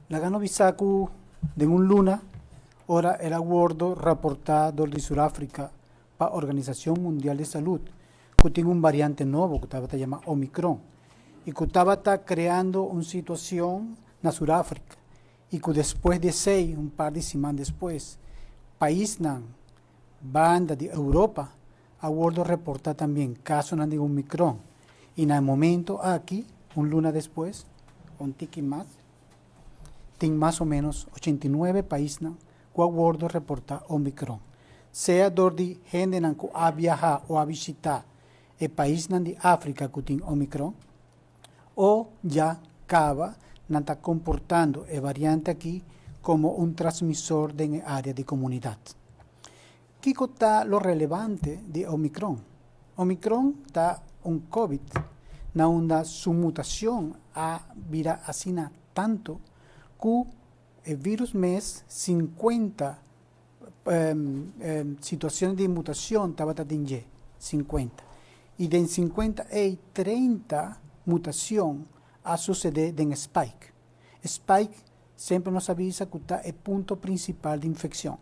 Laga nos bisa ku den un luna ora el a wordo raportá dor di Suráfrika pa Organisashon Mundial di Salud ku tin un variante nobo ku tabata yama Omicron i ku tabata kreando un situashon na Suráfrika i ku despues di esei, un par di siman despues, paisnan banda di Europa a wordo reportá tambien kasonan di Omicron i na e momento aki, un luna despues, un tiki mas, tin mas o menos 89 paisnan ku a wordo reportá Omicron, sea dor di hendenan ku a biaha o a bishitá e paisnan di Afrika ku tin Omicron, o ya kaba nan ta komportando e variante aki komo un transmisor den e área di komunidat. Kiko ta lo relevante di Omicron? Omicron ta un Covid na unda su mutacion a bira asina tanto cu e virus mes 50 situacion di mutacion tabata den dje, 50. Y den 50 ey 30 mutacion a sucede den spike. Spike semper nos a bisa cu ta e punto principal di infeccion.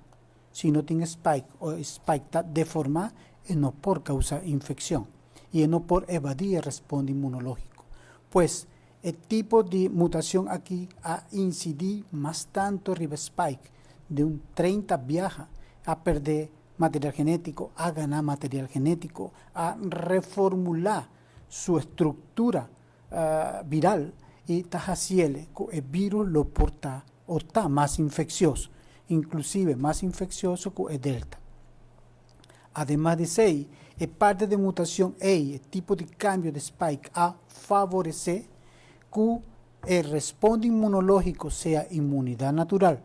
Si no tin spike o spike ta deformá, e no por kousa infekshon i e no por evadí e responde inmunológiko. Pues, e tipo di mutashon aki a insidí mas tantu riba spike di un 30 biaha, a pèrdè material genétiko, a gana material genétiko, a reformulá su estruktura viral i ta hasiel ku e virus lo por ta o ta mas infeksioso, inklusive mas infeksioso ku e delta. Ademas di esei, e parti di mutashon ei, e tipo di kambio di spike a favoresé ku e responde inmunológiko, sea inmunidat natural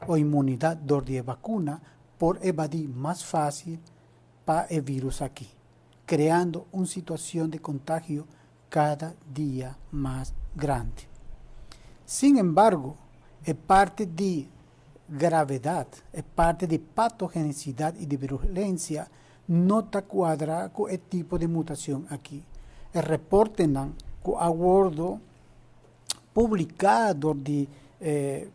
o inmunidat dor di e bakuna, por ebadí mas fásil pa e virus aki, kreando un situashon di kontagio kada dia mas grandi. Sin embargo, e parti di gravedat, e parti di patogenisidat i di virulensia no ta kuadra ku e tipo di mutashon aki. E reportenan ku a wordo publiká dor di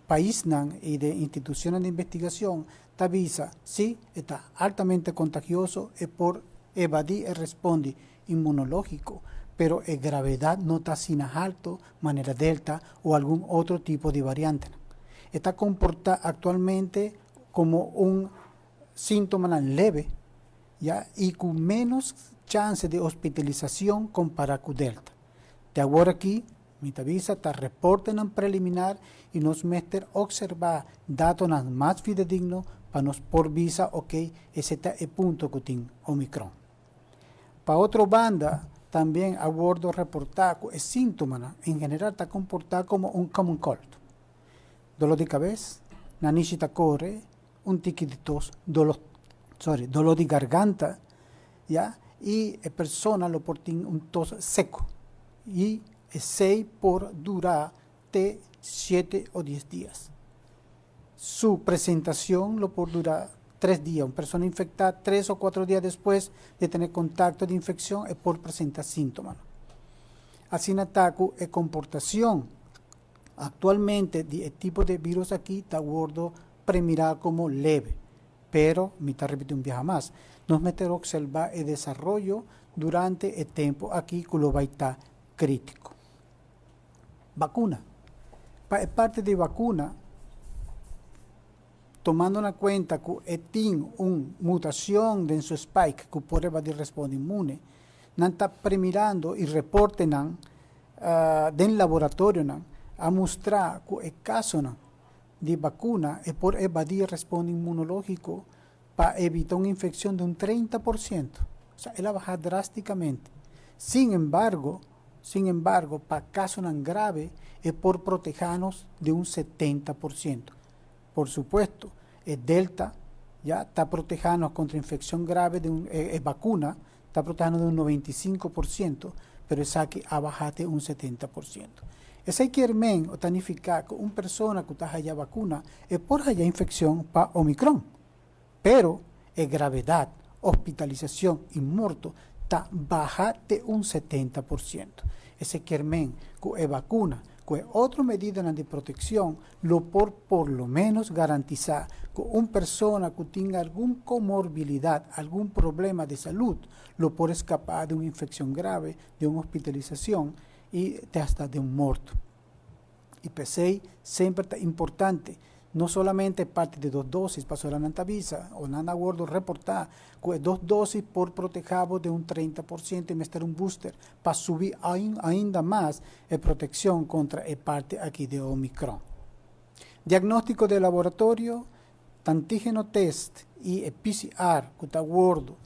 paisnan i di institushonnan di investigashon ta bisa si e ta altamente kontagioso, e por evadí e respondi inmunológiko, pero e gravedat no ta asina halto manera Delta o algun otro tipo di variantenan. E ta komportá aktualmente komo un síntomanan leve ya i ku ménos chanse di hospitalisashon kompará ku Delta. Te awor aki mi ta bisa ta reportenan preliminar i nos mester opservá datonan mas fidedigno pa nos por bisa oke esei ta e punto ku tin Omicron. Pa otro banda, también a wordo reportá ku e síntomanan en general ta komportá komo un common cold. Doló di kabes, nanishi ta kore, un tiki di tos, doló, sorry, doló di garganta, ya, i e persona lo por tin un tos seko i esei por dura te 7 o 10 dias. Su presentacion lo por dura 3 dia. Un persona infectá 3 o 4 dia despues di tene kontakto di infekshon e por presentá síntoma. Asina ta ku e komportashon aktualmente di e tipo di virus aki ta wordo premirá komo leve. Pero, mi ta ripití un biaha mas, nos mester opservá e desaroyo durante e tempu aki ku lo bai ta krítiko. Vakuna. Pa e parti di vakuna, tomando na kuenta ku e tin un mutashon den su spike ku por evadí responde inmune, nan ta premirando i reportenan den laboratorionan a mustra ku e kasonan di vakuna e por evadí responde inmunológiko pa evitá un infekshon di un 30%. Osea, el a baha drástikamente. Sin embargo, pa kasonan grave e por protehá nos di un 70%. Por supuesto, e delta ya ta protehando kontra infekshon grave di un vakuna, ta protehando di un 95%, pero esaki a baha te un 70%. Esei kier men o ta nifiká ku un persona ku ta haya vakuna e por haya infekshon pa Omicron, pero e gravedat, hospitalisashon i morto ta baha te un 70%. Esei kier men ku e vakuna. Ku e otro medidanan di protekshon lo por por lo ménos garantisá ku un persona ku tin algun komorbilidat, algun problema di salud, lo por skapá di un infekshon grave, di un hospitalisashon i te hasta di un morto. I p'esei semper ta importante no solamente parti di dos dosis, pasobra nan ta bisa o nan a wordo reportá ku e dos dosis por protehá bo den un 30% i mester un booster pa subi ainda mas e protekshon kontra e parti aki di Omicron. Diagnóstiko di laboratorio, antígeno test i e PCR ku ta wordo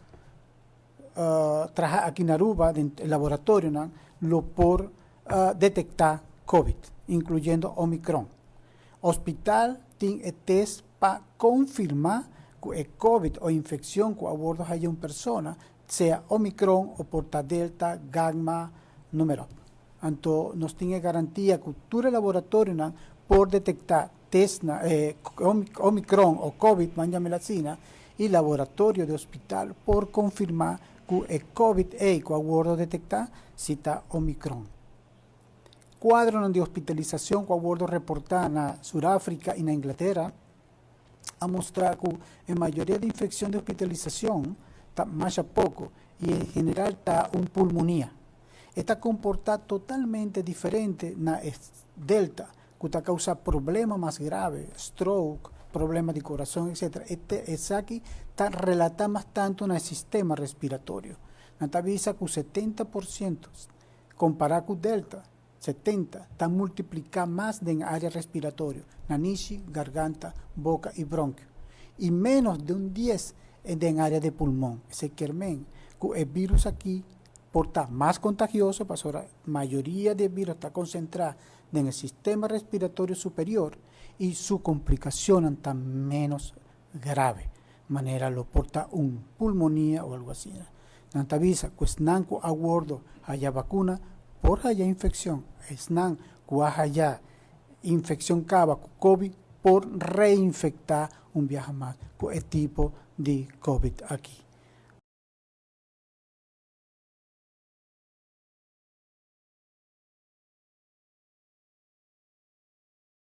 traha aki na Aruba den e laboratorionan lo por detektá COVID, inkluyendo Omicron. Hospital tin e test pa konfirmá ku e COVID o infekshon ku a wordo haya un persona sea Omicron o por ta Delta, Gamma, numero. Anto nos tin e garantia ku tur e laboratorionan por detektá test na Omicron o COVID, man yam'el asina, i laboratorio di hospital por konfirmá ku e COVID ei ku a wordo detektá si ta Omicron. Kuadronan di hospitalisashon ku a wordo reportá na Suráfrika i na Inglatera a mustra ku e mayoria di infekshon di hospitalisashon ta masha poko i en general ta un pulmonia. E ta komportá totalmente diferente na e Delta ku ta kousa problema mas grave, stroke, problema di kurason, etcetera. Esaki ta relatá mas tantu na e sistema respiratorio. Nan ta bisa ku 70% kompará ku Delta, 70 ta multipliká mas den área respiratorio, nanishi, garganta, boka i bronkio, i ménos di un 10 den área di pulmon. Esei kier men ku e vírus aki por ta mas kontagioso pasobra mayoria di e vírus ta konsentrá den e sistema respiratorio superior i su komplikashonnan ta ménos grave, manera lo por ta un pulmonia o algu asina. Nan ta bisa ku esnan ku a wordo haya bakuna por haya infekshon, esnan ku a haya infekshon kaba ku covid por reinfektá un biaha mas ku e tipo di covid aki.